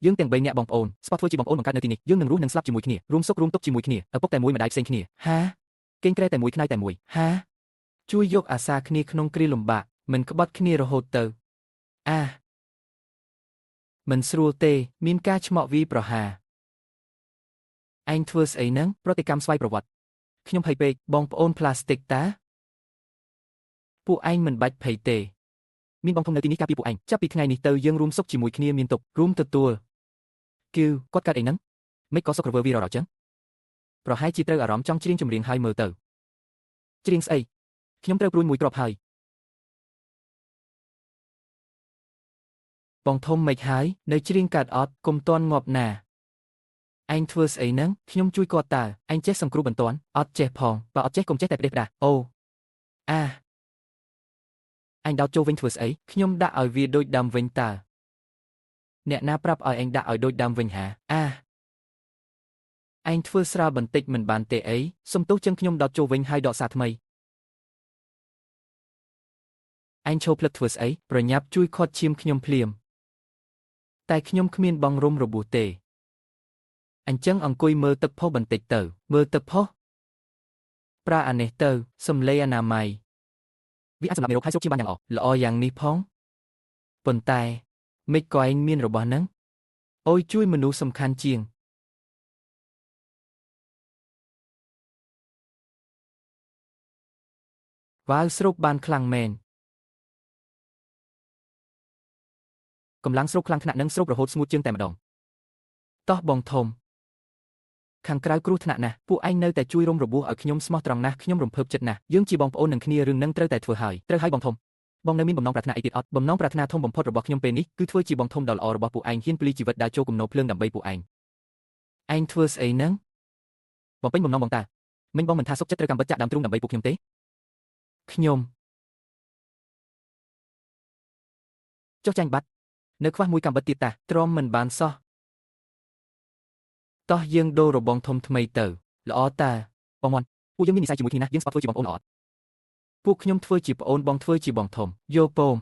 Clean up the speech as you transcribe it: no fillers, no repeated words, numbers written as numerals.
យើងទាំង3នាក់បងប្អូនស្បោះធ្វើជាបងប្អូនបង្កើតនៅទីនេះយើងនឹងរស់និងស្លាប់ជាមួយគ្នារួមសុខរួមទុក្ខជាមួយគ្នាឪពុកតែមួយម្ដាយផ្សេងគ្នាហាគេងក្រែតែមួយខ្នើយតែមួយហា ជួយយកអាសាគ្នាក្នុងគ្រាលំបាកមិនក្បត់គ្នារហូតទៅអាមិនស្រួលទេមានការឆ្មក់វាយប្រហារឯងធ្វើស្អីហ្នឹង ប្រតិកម្មស្វ័យប្រវត្តិខ្ញុំភ័យពេក បងប្អូនផ្លាស្ទិកតាពួកឯងមិនបាច់ភ័យទេ មានបងធំនៅទីនេះការពារពួកឯងចាប់ពីថ្ងៃនេះទៅយើងរួមសុខជាមួយគ្នាមានទុក្ខ រួមទទួលគឺ គាត់កើតអីហ្នឹងមិនក៏សុខរវើវីររចឹងប្រហែលជាត្រូវអារម្មណ៍ចង់ច្រៀងចម្រៀងហើយមើលទៅច្រៀងស្អីខ្ញុំត្រូវព្រួយមួយគ្រាប់ហើយ បងធំមិនហើយនៅច្រៀងកើតអត់គុំតន់ងាប់ណាឯងធ្វើស្អីហ្នឹងខ្ញុំជួយគាត់តើ ឯងចេះសង្គ្រោះបន្ទាន់ អត់ចេះផង បើអត់ចេះកុំចេះតែផ្ដេសផ្ដាស អូអា ឯងដោតចូលវិញធ្វើស្អី ខ្ញុំដាក់ឲ្យវាដូចដើមវិញតើអ្នកណាប្រាប់ឲ្យឯងដាក់ឲ្យដូចដើមវិញហាអាឯងធ្វើស្រាលបន្តិចមិនបានទេអី សុំទោសចឹងខ្ញុំដោតចូលវិញហើយដកសារថ្មីឯងឈោផ្លឹកធ្វើស្អី ប្រញាប់ជួយខាត់ឈាមខ្ញុំភ្លាមតែខ្ញុំគ្មានបងរុំរបួសទេអញ្ចឹងអង្គុយមើលទឹកផុសបន្តិចទៅមើលទឹកផុសប្រើអានេះទៅសំឡេងអនាម័យ វាអាចសម្រាប់មេរោគហើយស្រូបឈាមបានយ៉ាងល្អ ល្អយ៉ាងនេះផងប៉ុន្តែមិនក៏ឯងមានរបស់ហ្នឹងអូយជួយមនុស្សសំខាន់ជាងវ៉ាវស្រូបបានខ្លាំងមែន កម្លាំងស្រូបខ្លាំងថ្នាក់នឹងស្រូបរហូតស្ងួតជើងតែម្ដង តោះបងធំខាងក្រៅគ្រោះថ្នាក់ណាស់ពួកឯងនៅតែជួយរុំរបួសឲ្យខ្ញុំស្មោះត្រង់ណាស់ខ្ញុំរំភើបចិត្តណាស់ យើងជាបងប្អូននឹងគ្នារឿងនឹងត្រូវតែធ្វើហើយត្រូវហើយបងធំបងនៅមានបំណងប្រាថ្នាអីទៀតអត់បំណងប្រាថ្នាធំបំផុតរបស់ខ្ញុំពេលនេះគឺធ្វើជាបងធំដ៏ល្អរបស់ពួកឯងហ៊ានពលីជីវិតដើរចូលគំនរភ្លើងដើម្បីពួកឯង ឯងធ្វើស្អីហ្នឹង បំពេញបំណងបងតាមិញបងមិនថាសុខចិត្តត្រូវកម្មវិតចាក់ដើមទ្រូងដើម្បីពួកខ្ញុំទេ ខ្ញុំ ចុះចាញ់បាត់នៅខ្វះមួយកម្មវិតទៀតតា ទ្រាំមិនបានសោះតោះយើងដូររបងធំថ្មីទៅល្អតា បងមន់ពួកយើងមាននិស័យជាមួយគ្នាណាស់យើងស្បត់ធ្វើជាបងប្អូនល្អ ពួកខ្ញុំធ្វើជាប្អូនបងធ្វើជាបងធំយោពង